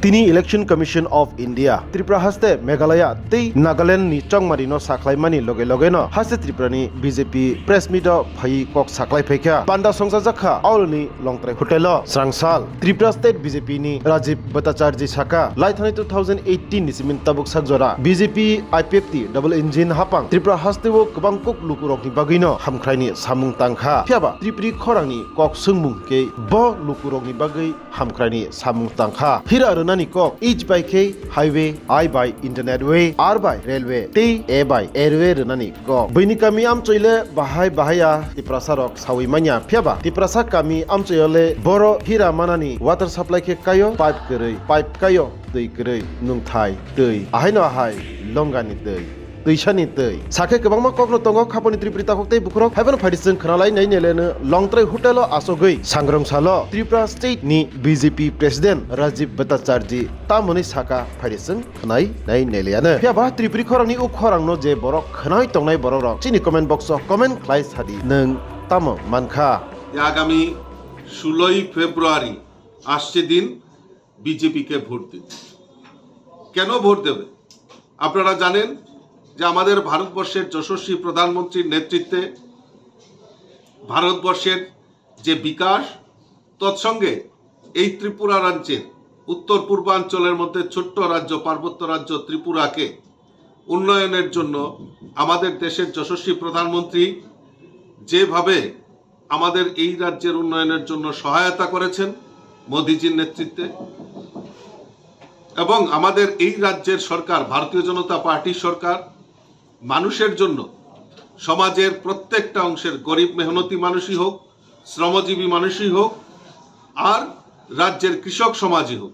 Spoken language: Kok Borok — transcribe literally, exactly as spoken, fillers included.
Tini Election Commission of India, Tripura haste Meghalaya tei Nagaland ni chongmari no sakhlaimani loge loge no haste Tripura ni B J P press meet o phai kok sakhlai phaikha. Panda songchajak kha Aul ni Longtrai Hotel o srangsal. Tripura State B J P ni Rajiv Bhattacharjee saka, laithani two thousand eighteen ni simin tabuk sakjora B J P I P F T double engine hapang Tripura haste o kwbang kok lukurok ni bagwi no hamkhrai ni samung tangkha. Phiyaba Tripuri khorang ni kok swngmung khe bo lukurok ni bagwi hamkhrai ni samung tangkha. Hira rwnani kok, H by K highway, I by internet way, R by railway tei A by airway rwnani kok. Bini kami amchoi le bahai bahai ya Tiprasa rok sawi manya, phiyaba Tiprasa kami amchoi o le boro hira manani water supply khe kaio pipe kwrwi, pipe kaio twi kwrwi, nungthai twi, ahaino ahai longani twi, twisani twi. Sakhe kwbangma kokno tongo khaponi Tripuri takhuk tei bukhurok. Haiphano phaidi chwng khwnalai nai nele no Longtrai Hotel o asogwi sangrong salo Tripura State ni B J P President Rajiv Bhattacharjee tamoni saka phaidi chwng khwnai nai nele ano. Phiyaba Tripuri khorang ni u khorang no je borok khwnai tongnai borok rok chini comment box o comment khlai sadi nwng tamo mankha. যে আগামী ষোলোই ফেব্রুয়ারি আসছে দিন বিজেপিকে ভোট দিন। কেন ভোট দেবে? আপনারা জানেন যে আমাদের ভারতবর্ষের যশস্বী প্রধানমন্ত্রীর নেতৃত্বে ভারতবর্ষের যে বিকাশ, তৎসঙ্গে এই ত্রিপুরা রাজ্যের উত্তর পূর্বাঞ্চলের মধ্যে ছোট্ট রাজ্য, পার্বত্য রাজ্য ত্রিপুরাকে উন্নয়নের জন্য আমাদের দেশের যশস্বী প্রধানমন্ত্রী যেভাবে আমাদের এই রাজ্যের উন্নয়নের জন্য সহায়তা করেছেন মোদিজির নেতৃত্বে, এবং আমাদের এই রাজ্যের সরকার, ভারতীয় জনতা পার্টির সরকার, মানুষের জন্য, সমাজের প্রত্যেকটা অংশের, গরিব মেহনতি মানুষই হোক, শ্রমজীবী মানুষই হোক, আর রাজ্যের কৃষক সমাজই হোক,